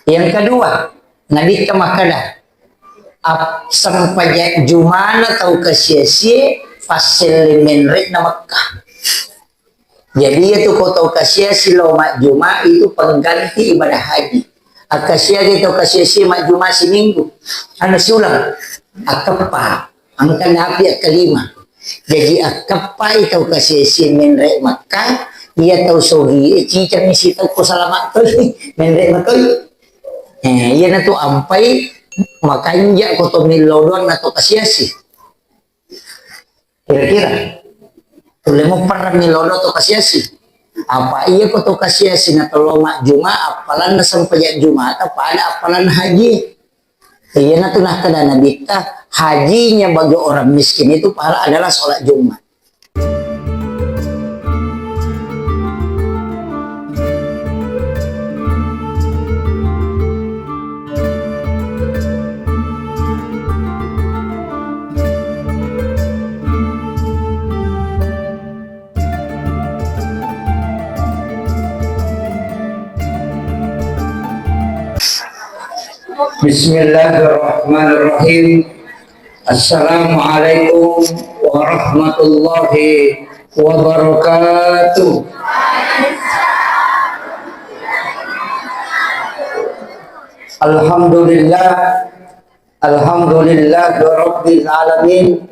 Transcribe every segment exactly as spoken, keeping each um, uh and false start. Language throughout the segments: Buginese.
Yang kedua, Nabitta makkeda, ap-, sempajang Jumana tau kasiasi passelle menre'na Mekkah. Jadi, iyatu ko tau kasiasi lao majjuma itu pengganti ibadah haji. Akkasiagai tau kasiasi majjuma siminggu, anu siulang, akkeppa, engka napi akkalima. Jadi, akkeppai tau kasiasi menre Mekkah, iya tau sogi e ciceng sitau ko salama toi, menre matoi. Eh, iyanatu ampai makanja ko to millau doang na to kasiasi. Kira-kira, tulle muperreng mi lodo to kasiasi. Apa iya ko to kasiasi na tello majjuma, appalanna sempajang Jumata pada appalanna haji. Iyanatu nakkeda Nabitta, hajinya bagi orang miskin itu pahala adalah sholat Jumat. Bismillahirrahmanirrahim. Assalamualaikum warahmatullahi wabarakatuh. Alhamdulillah, alhamdulillah rabbil alamin.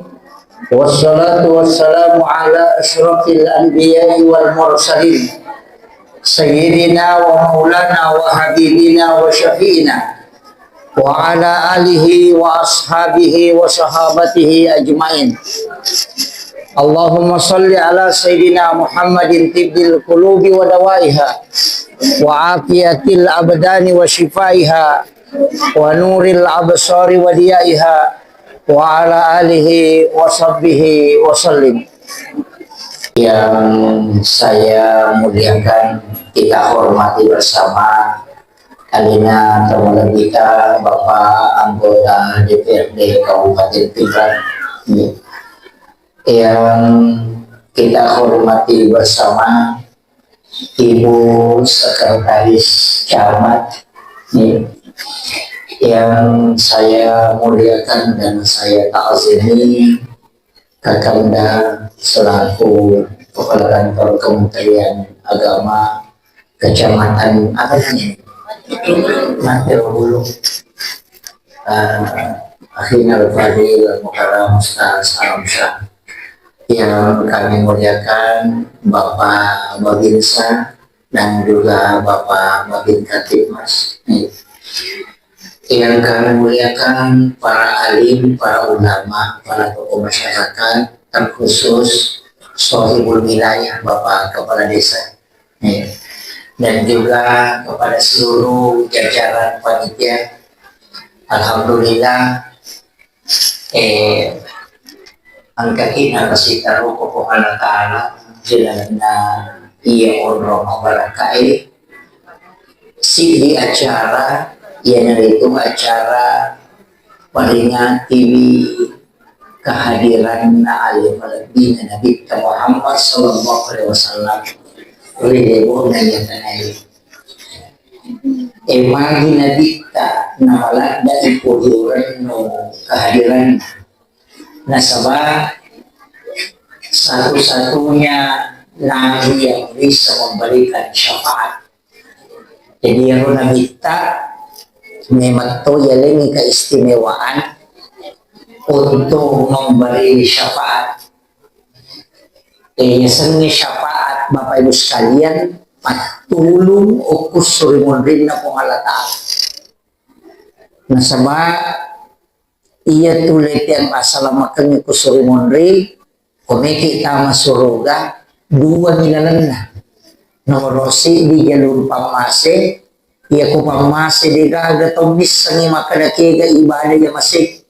Wassalatu wassalamu ala asyrafil anbiya'i wal mursalin, sayyidina wa maulana wa habibina wa syafi'ina, wa ala alihi wa ashabihi wa sahabatihi ajmain. Allahumma salli ala sayyidina Muhammadin tibbil qulubi wa dawaiha, wa afiyatil abdani wa shifaiha, wa nuril absari wa diyaiha, wa ala alihi wa sahbihi wa sallim. Yang saya muliakan, kita hormati bersama, alena terlebih kita Bapak Anggota D P R D Kabupaten Pinrang. Yang kita hormati bersama, Ibu Sekretaris Camat, nih, yang saya muliakan dan saya takzimi, Kakanda selaku Kepala Kantor Kementerian Agama Kecamatan apa namanya? Mateo Hulu. Eh, Akhin Al-Fadil Mukarram Ustaz Alamsyah. Yang kami muliakan Bapak Babinsa dan juga Bapak Babin Kamtibmas. Yang kami muliakan para alim, para ulama, para tokoh masyarakat, terkhusus Sohibul Wilayah, Bapak Kepala Desa. Ya. Dan juga kepada seluruh jajaran panitia. Alhamdulillah, eh, engkaki narasita ruko ko Allah Ta'ala, jalanna iya onrong mabarakae, sidi acara, iyanaritu acara peringatiwi kehadiranna ale malebbina Nabitta Muhammad sallallahu alaihi wasallam ri lebona iya tanae. E, magi Nabitta namaladda ipodorenno kehadiranna, nasaba satu-satunya nabi yang bisa memberikan syafaat. Jadi, iyaro Nabitta memang to yalengngi keistimewaan untuk memberi syafaat. Eh, yasengnge syafaat, Bapak Ibu sekalian, pattulung okko suri munrinna Puang Allah Ta'ala. Nasaba iyatu leteng asalamakeng ku suri munri, ko meki tama suruga, dua mi lalenna. Nomoro siddi jalur pammase, iya ko pammase degaga tau missengngi makkeda kega ibadah iya mase.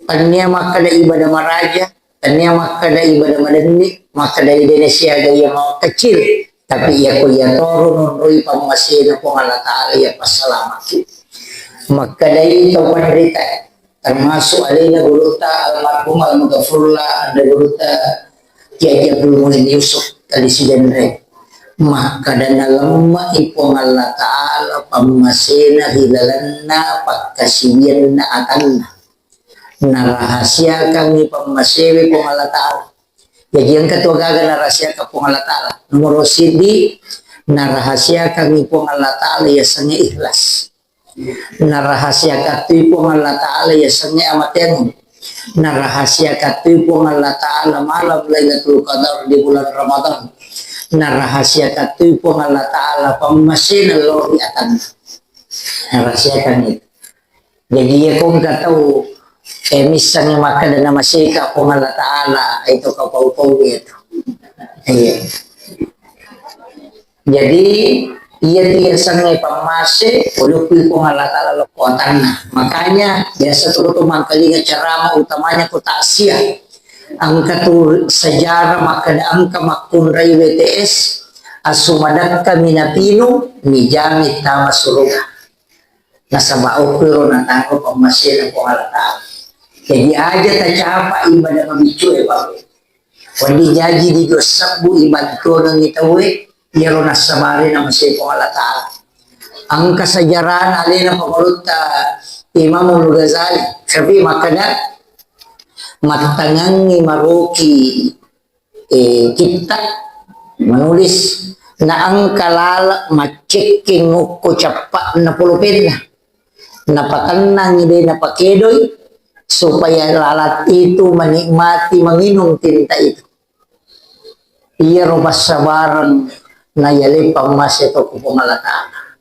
Tania makkeda ibadah maraja, tania makkeda ibadah madenni, makkeda idene siaga iya mau kecil. Tapi iya ko iya toro nonroi pammasena Puang Allah Ta'ala iya passalamaki. Makkedai tau panrita, termasuk alena gurutta almarhum Al-Maghfurullah, ada gurutta Kiai Abdul Muin Yusuf tadi Sidenreng. Makkeda nalemme'i Puang Allah Ta'ala pammasena ri lalenna pakkasiwianna atanna. Narahasiakangngi pammasewe Puang Allah Ta'ala. Jaji engka tu agaga narahasiakang Puang Allah Ta'ala. Nomoro siddi, narahasiakangngi Puang Allah Ta'ala yasengnge ikhlas. Narahasiakattui Puang Allah Ta'ala yasengnge amateangeng. Narahasiakattui Puang Allah Ta'ala malam Lailatul Qadar di bulan Ramadan. Narahasiakattui Puang Allah Ta'ala pammasena lao ri atanna. Narahasiakan itu. Jadi, iya ko engka tau, eh, missengngi makkeda namaseka Puang Allah Ta'ala, itu kapau-pau itu. Iya. Jadi, iya tu yasengnge pammase, ulukku Puang Allah Ta'ala lokko atanna. Makanya, biasa tu ko mangkalinga ceramah utamanya ko takziah. Engka tu sejarah makkeda engka makkunrai W T S, asu madakka minapinu, mijami tama suruga. Nasaba okko ero nataro pammasena Puang Allah Ta'ala. Jadi aja tacapa ibadah mabiccu e, Pak. Wedding jaji di dua sebbu ibantuangengngi tauwe, iyaro nassabari namasei Puang Allah Ta'ala. Engka sejarahna alena pangulutta Imamul Ghazali, Syafi'i makkeda, mattangangngi maroki eh, kitta, menulis, na engka laleng maccekkeng okko cappa'na pulpenna. Napatennangi de napakedoi, supaya lalat itu menikmati meminum tinta itu. Iyaro passabareng nayaleng pammase to ku Puang Allah Ta'ala.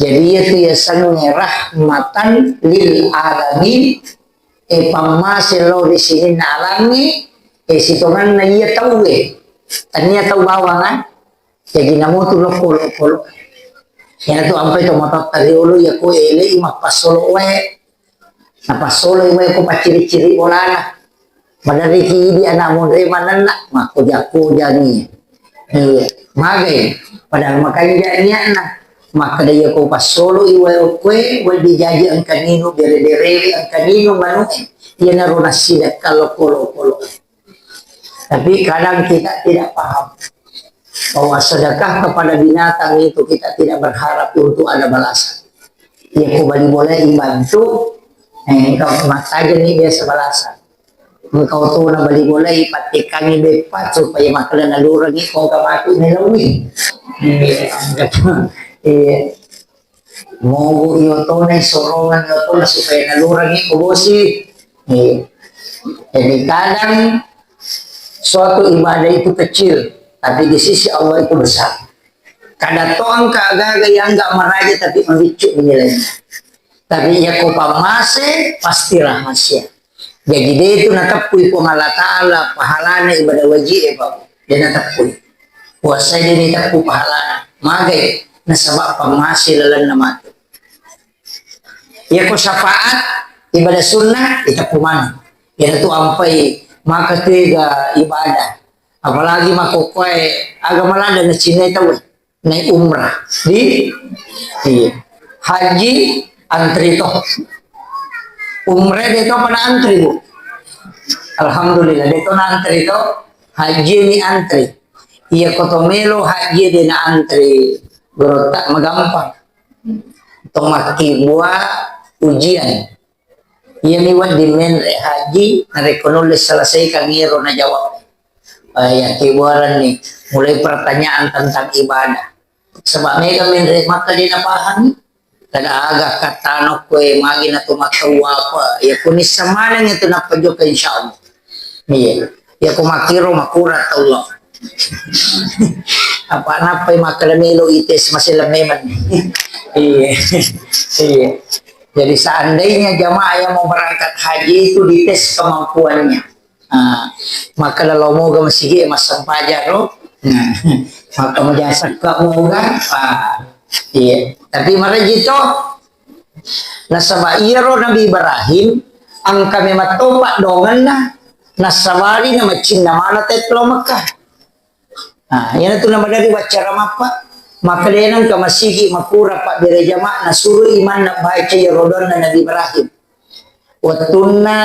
Jadi, iya tu yasengnge rahmatan lil alamin, e, pammase lao ri sininna alangnge, e, sitongenna iya tauwe. Tania tau bawang, ah. Jaji namotu lokko-lokko. Iyanatu ampai to matotta riolo iya ko elei mappassolo wae. Napassoloi wae ko pacciri-ciri bolana. Maderriki idi ana monre manenna, makkoja-kojani. Iya, magai. Padahal makanja niatna. Makkeda iya ko passoloi wae okkoe, wedding jaji engka ninu bere-berewe, engka ninu manuke. Iyanaro nassidekka lokko-lokko. Tapi kadang kita tidak paham bahwa sedekah kepada binatang itu kita tidak berharap untuk ada balasan. Ya, ko bali bolai bantu, eh, engka mattajeng ni biasa balasan. Engka otona bali bolai pattekangi beppa supaya makkeda nalurengi ko engka matu melaui. Iya. Mogo iotona, isorongan iotona supaya nalurengi ko bosi. Iya. Jadi kadang suatu ibadah itu kecil, tapi di sisi Allah itu besar. Kada to engka agaga yang enggak maraja tapi mabiccu nilainya. Tapi iya ko pammase pasti rahasia. Jadi de tu nateppui Puang Allah Ta'ala pahalana ibadah wajib e, Pak. De nateppui. Puasa de diteppu pahalana. Magai nasaba pammase lalenna matu. Iya ko syafaat ibadah sunnah diteppu maneng. Iya tu ampai maka tega ibadah. Apalagi makkokkoe aga malada nacinai tauwe. Naik umrah di, iya. Haji antri to. Umrah de to pada antri, Bu. Alhamdulillah, de to na antri to. Haji ni antri. Iya ko to melo haji de na antri. Gorotta magampang. To makkibua ujian. Iyami wedding menre haji, narekko nulle selesaikan iyaro najawab. Eh, yakkebuarenni mulai pertanyaan tentang ibadah. Sebab mega menre maka de napahangi. Kada aga kattana koe magi na to mattau apa. Ya kunissa maneng itu nappa jokka insyaallah. Iya. Ya ko makkiro makurat Allah. Apa nappai makkeda melo ites masih lememen. Iya. Iya. Jadi seandainya jamaah yang mau berangkat haji itu dites kemampuannya. Ah, makkeda lao moga masigi massempajang ro. Nah, maka maja sakka moga. Ah, iya. Tapi maraji to. Nasaba iyaro Nabi Ibrahim engka memang topa dongenna nassabari na macinna mana tette lao Mekkah. Nah, iyanatu namadari waccara mappa, makkedai nengka masigi makura pabbere jama, nasuro imanna baca iyaro doanna Nabi Ibrahim. Wettunna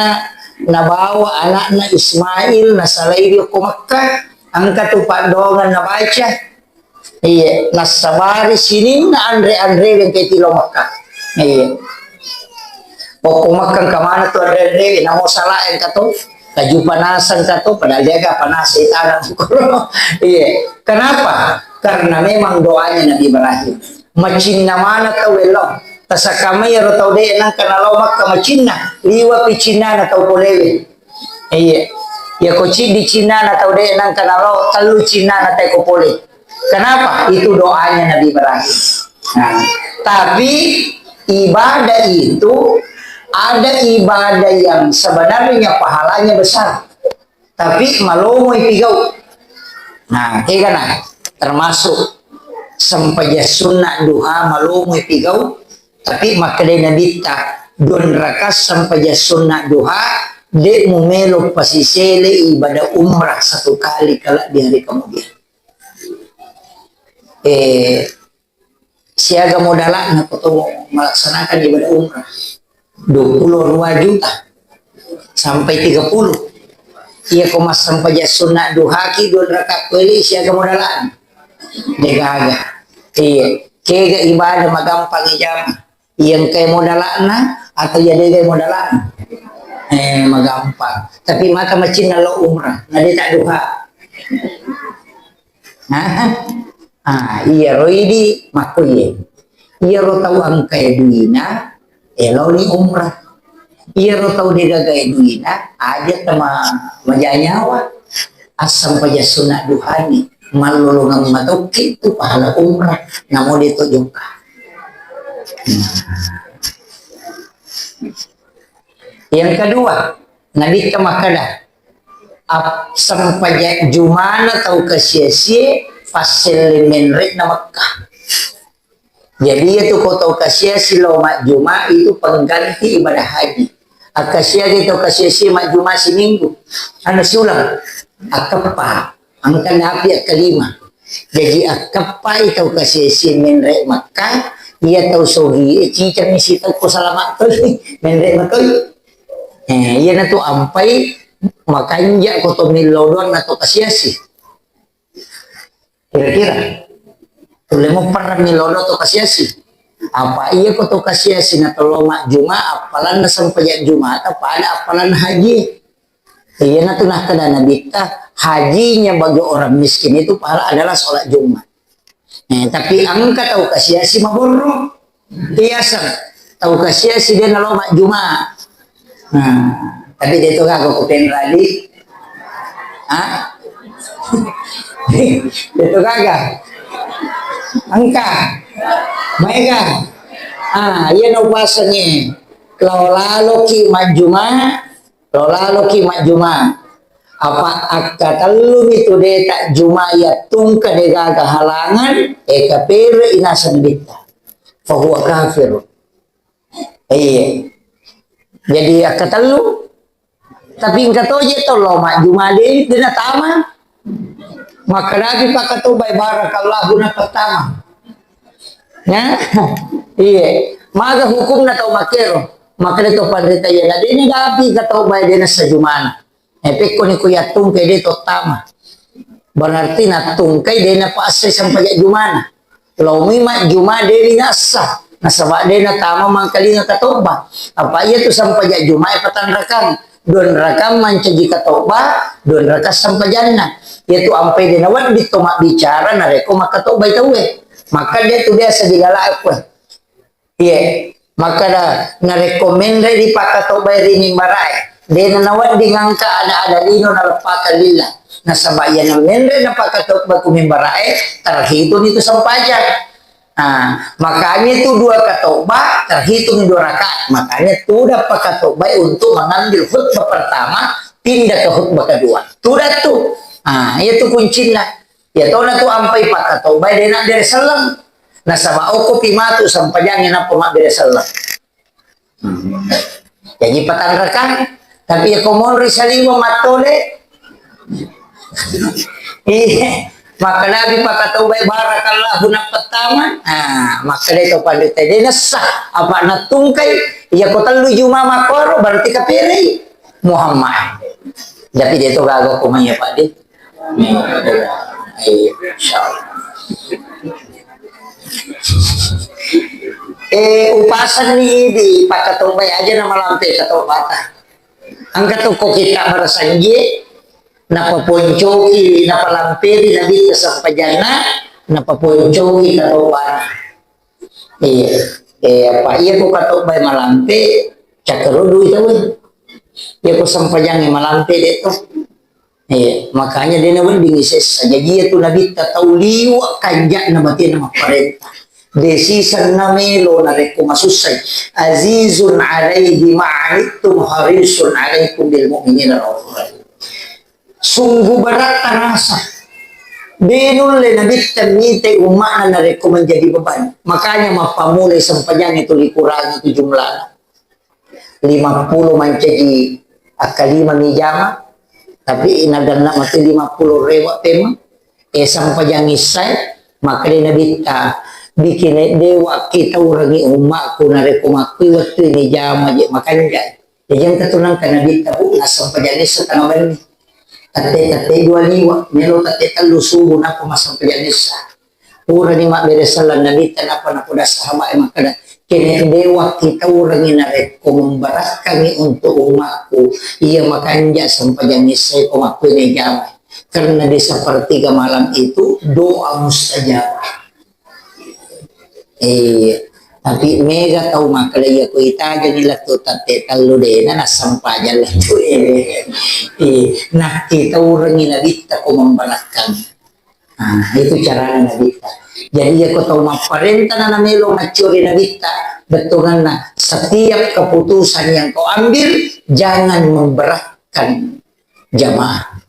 nabawa anakna Ismail nasalai ri okko Mekkah, engka tu paddoangeng nabaca, Iya, nassabari sininna anre-anrewe engka tilo Mekka. Iya. Okko Mekka engka maneng tu anre-anrewe, namo sala engka to, kaju panasa engka to, padahal de' gaga panasa tanah. Iya. Kenapa? Karena memang doanya Nabi Ibrahim. Macinna maneng tau elong. Tasakkamai ero tau de' nengka nalao Mekka macinna, liwa pi cinnana tau polewe. Iya. Iya ko ciddi cinnana tau de' nengka nalao, tellu cinnana tau ko pole. Kenapa? Itu doanya Nabi Ibrahim. Nah, tapi ibadah itu ada ibadah yang sebenarnya pahalanya besar. Tapi malomoi pigau. Nah, kega na termasuk sempajang sunna duha malomoi pigau. Tapi makkedai Nabitta, dua rakaat sempajang sunna duha, de' mumelo pasisele ibadah umrah satu kali kelak di hari kemudian. Eh, siaga modala'na ko to melaksanakan ibadah umrah? Dua puluh dua juta sampai tiga puluh. Iya ko massempajang sunna duhaki dua rakaat kueli, siaga modala'na? De' gaga. Iya, kega ibadah magampang ijama? Iya engka modala'na atau iya de' gaga modala'na? Eh, magampang. Tapi maka macinna lo umrah, na de' ta duha. Nah, ah, iyaro idi makkuye. Iyaro tau engkae duina, eloni umrah. Iyaro tau de' gagae duina, aja tama maja nyawa. Assempajang sunna duhani, mallolongeng matokki tu pahala umrah, namo de' to jokka. Yang kedua, Nabitta makkeda, ap-, sempajang jumana tau kasiasie passelle menre'na Mekka. Jadi, iya tu ko tau kasiasi lao majjuma itu pengganti ibadah haji. Akkasiaga tau kasiasi majjuma siminggu. Anu siulang, akkeppa. Engka napi akkalima. Jaji akkeppai tau kasiasi menre Mekka, iya tau sogi e ciceng sitau ko salama toi, menre matoi. Eh, iya natu ampai makanja ko to millau doang na to kasiasi. Kira-kira. Tulle mo perra millau doang to kasiasi. Apa iya ko to kasiasi na tollo majjuma, appalanna sempajang jumata pada appalanna haji. Iyanatu nakkeda Nabitta, hajinya bagi orang miskin itu pahala adalah sholat Jumat. Eh, tapi engka tau kasiasi maborro. Biasa tau kasiasi de' nalo majjuma. Nah, tapi de' to gaga ko penradi. Ah? De' to gaga. Engka. Maega. Ah, iya no pasangi. Lao laloki majjuma, Lo laloki majjuma, apa akkatellumi tu de' tajjuma iya tungka de' gaga halangan, e kapere inaseng bitta. Fahuwa kafir. Iya. Jadi akkatellu, tapi engka toje to lo majjuma de', de' natama. Makkedaki pakatobai barakallahu na pertama. Ya? Iya. Maga hukumna tau makero. Makkeda to panrita iya na de' ni gapi ka tau bae de' nassa jumana. Eh, pekko ni ku yattungkai de' to tama. Berarti nattungkai de' na passe sempajang jumana. Laomi majjuma de' ni nassa. Nasaba de' na tama mangkalinga katobba. Apa iya tu sempajang juma e patanrakang. Dua rakang mancaji katobba, dua rakang sempajanna. Iyatu ampai de' nawedding to mabbicara narekko makkatobbai tauwe. Maka de' tu biasa dilalakue. Iye, makkeda narekko menre ri pakkatobbai ri mimbarae, de' na nawedding engka ada-ada lino naleppakang lillah. Nasaba iyana menre na pakkatobba ku mimbarae, terhitung itu sempajang. Nah, makanya itu dua katobba terhitung dua rakaat. Makanya tuda pakatobbai untuk mengambil khutbah pertama, pindah ke khutbah kedua. Tuda tu. Nah, itu kuncinya. Ya tona tu ampai pakatobbai de' nabbere selleng. Nasaba okko pi matu sempajangnge nappa mabbere selleng. Hmm. Jaji patanrakang, tapi ya ko monri saliweng mattole. Iya, makkedapi pakatobbai barakallahu nappa tama. Ah, makkeda to panrita de' nessa, apa nattungkai, iya ko tellu juma makkoro berarti kaperei Muhammad. Tapi de' to gaga ko manya Pak de'. Iya, insyaallah. Eh, upasanni idi, pakkatobbai aja na malampe katobata. Engka tokko kitta barasanjie, napaponcoki, napalamperi Nabitta sempajanna, napaponcoki katobana. Iya. Eh, apa iya ko katobbai malampe, cakkaruddu ita we. Iya ko sempajangnge malampe de to. Iya, makanya de nawedding isessa. Jaji iya tu Nabitta tau liwa kanja'na batena mapparenta. De sisenna melo narekko masussai. Azizun alaihi ma'anittum harisun alaikum bil mu'minina raufur rahim. Sungguh berat terasa. De nulle Nabitta mitai umma'na narekko menjadi beban. Makanya mappamulai sempajangnge tu dikurangi tu jumlahna. Lima puluh mancaji akkalima mi jama, tapi naganna mate lima puluh rewa pemeng, eh, sampajang issae, makkeda Nabitta, bikin dewa kita urangi umma'ku narekko makkui wettu ini jama je makanja. Jadi engka tu nangka Nabitta bu, nassempajang issa tengah benni. Tette-tette dua liwa, melo tette tellu subuh nappa massempajang issa. Purani mabbere sellang Nabitta, nappa napoda sahabat e makkeda, "Kene dewa kita urangi narekko memberatkangi untuk umatku, iya makanja sempajang issai ko makkui ne jama. Karena di sepertiga malam itu doa mustajabah." Eh, tapi mega tau makkeda iya ko itajengi lettu tette tellu dena nassempajang lettu. Eh, eh, nakkita urangi Nabitta ko memberatkan. Nah, itu carana Nabitta. Jadi, iya ko tau mapparenta na namelo maccuri Nabitta, bettuanna setiap keputusan yang kau ambil, jangan memberatkan jamaah.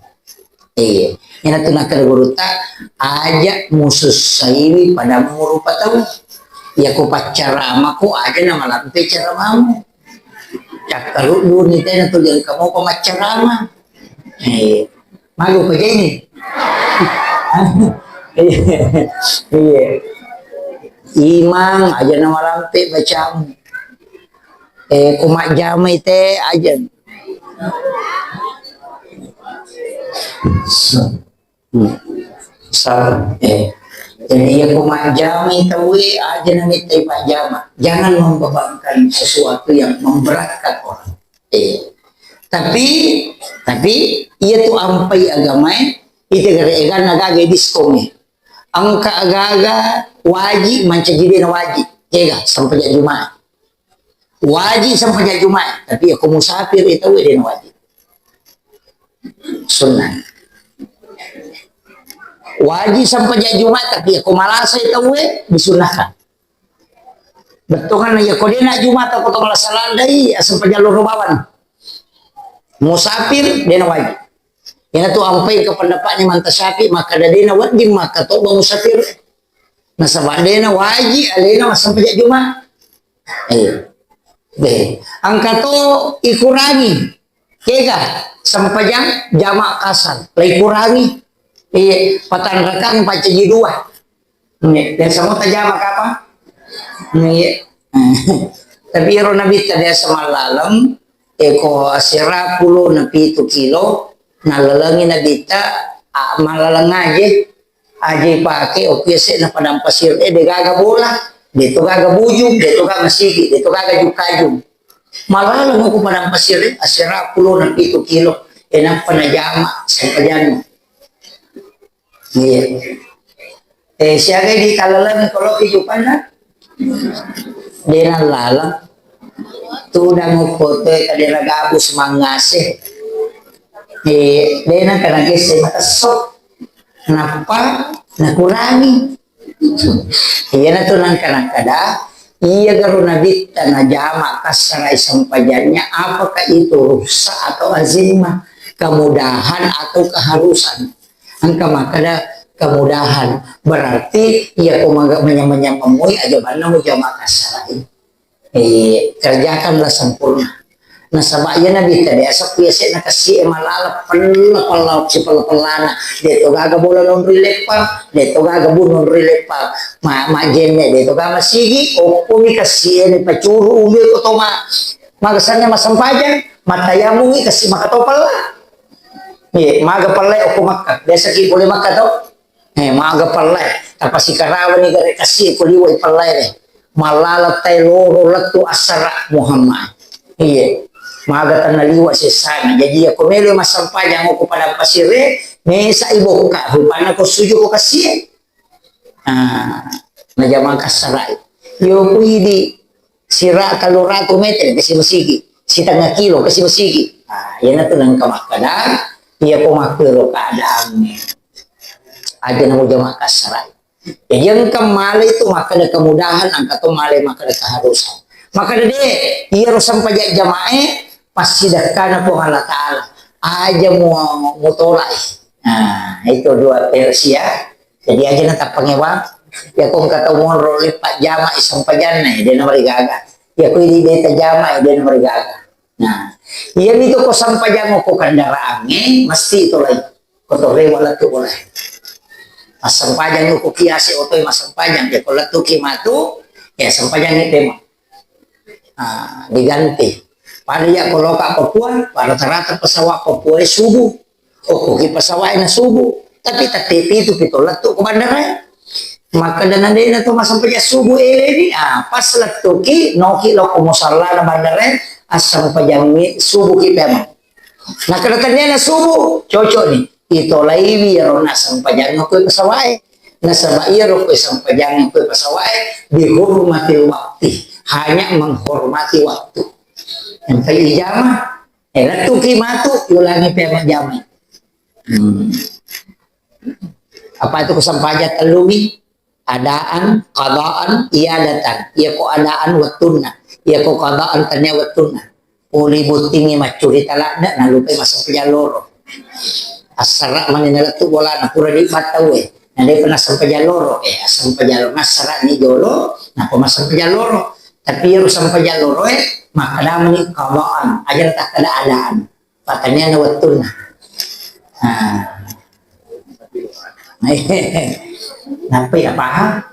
Iya. Ina tu nakkeda gurutta, aja musussaiwi pada murupa tau. Iya ko paccarama ko aja namalampe caramamu. Cakkaruddu ni tena tu jangka mopa maccarama. Eh, malu pajai ni. Iya. Imang aja namalampe bacamu. Eh, ko majjamai te aja. Hmm. Sabar. Eh. Jadi, iya ko majjamai tauwe, aja namittai pajjama. Jangan membebankan sesuatu yang memberatkan orang. Eh. Tapi, tapi, iya tu ampai agamae, ite gare eganna gaga diskon. Engka agaga waji mancaji dena waji. Ega, sampai jumai. Waji sempajang Jumat, tapi iya ko musafir, eh, tau de na wajib. Sunnah. Waji sempajang Jumat, tapi iya ko malasa, eh, tau, eh, disunnahkan. Bettuanna iya ko de na Jumat, ko to malasa ladai, iya sempajang loro bawang. Musafir, de na wajib. Ina tu ampai ke pendapatnya manta Syafi'i, maka de na wedding maka to musafir. Nasaba de na wajib alena massempajang Jumat. Eh. Be. Engka to ikurangi. Kega sempajang jama kasar. La ikurangi. Iya, patanrakang pancaji dua. Iya, biasa mo tajama kapa? Iya. Tapi ero Nabitta biasa mallaleng, eko asera pulo na pitu kilo, nallalengi Nabitta, a, mallaleng aja. Aja ipake, okko yase'na padang pasir e, de gaga bola, de to gaga bujung, de to gaga sigi, de to gaga jukajung. Malaleng okko padang pasir e, asera pulo na pitu kilo, e nappa najama sempajanna. Iya. Eh, siaga di kalaleng kalau kehidupanna? Dena laleng. Tudang okko to e kadera gabus mangase. Eh, dena kana gese matesso. Nappa nakurangi. Iyana tu nangka nakkeda, iya garo Nabitta najama kassarai sempajannya, apakah itu rukhsah atau azimah, kemudahan atau keharusan? Engka makkeda kemudahan, berarti iya ko maga manyameng-nyameng moi aja banna mujama kassarai. Eh, kerjakanlah sempurna. Nasaba iya Nabitta de asappu yase'na kessi e malala pella-pella sipella-pellana. De to gaga bola nonroi leppang, de to gaga bu nonroi leppang. Ma, majjenne de to gaga masigi, okkomi kessi e ni pacuru ulu ko to ma, magasanna massempajang, mattayamungi kessi maka to pella. Iya, maga pella e okko Makka. Biasa ki pole Makka to. Eh, maga pella e. Tapasikarawani gare kessi e ko liwa i pella e. Mallala tae loro lettu assara Muhammad. Iya. Maga tenna liwa sessana. Jadi, iya ko melo massempajang ko padang pasire, mesa ibokka, rupana ko suju ko kasie. Nah, najama kassarai. Yo ku idi sira tellu ratu meter kasi masigi, sitengnga kilo kasi masigi. Nah, iyanatu nengka makkeda, iya ko makkero keadaannya. Aja namo jama kassarai. Jadi engka male itu makkeda kemudahan, engka to male makkeda keharusan. Makkeda de, iyaro sempajang jamae passidekkana Puang Allah Taala. Aja mu mutolai. Nah, itu dua versi ya. Jadi aja na tappangewa. Ya ko engka tau monro leppa jama i sempajanna, de na marigaga. Ya ko idi beta jama, de na marigaga. Nah, iyamitu ko sempajang ko kendaraangnge, mesti tolai. Ko torewa lettu boleh. Massempajang ko kiase otoi massempajang, ya ko lettu ki matu, ya sempajang ni tema. Ah, diganti. Pada ya ko loka Papua, pada rata-rata pesawat Papua subuh. Oh, ko ki pesawat na subuh. Tapi tette pitu pito lettu ko bandara. Makkeda na de na to massempajang subuh ele ni, ah, pas lettuki, noki lo ko musalla na bandara, assempajang subuh ki pemang. Nakkeda tenniana subuh, cocok ni. Itolaiwi iyaro nassempajang ko pesawat e. Nasaba iyaro ko sempajang ko pesawat e, dihormati waktu. Hanya menghormati waktu. Yang tadi jama, eh, lettuki matu, ulangi pemang jama. Hmm. Apa itu ko sempajang tellumi? Adaan, qadaan, iadatan. Iya ko adaan wettunna. Iya ko qadaan tania wettunna. Poli bottingi maccurita ladde, nalupai massempajang loro. Assara mani nalettu bolana, pura di battau e. Na de pernah sempajang loro, eh, sempajang loro. Nassara ni jolo, napa massempajang loro. Tapi iyaro sempajang loro e, makkeda mani qadaan. Aja takkeda adaan. Pattaniana wettunna. Nah. Nappai napahang?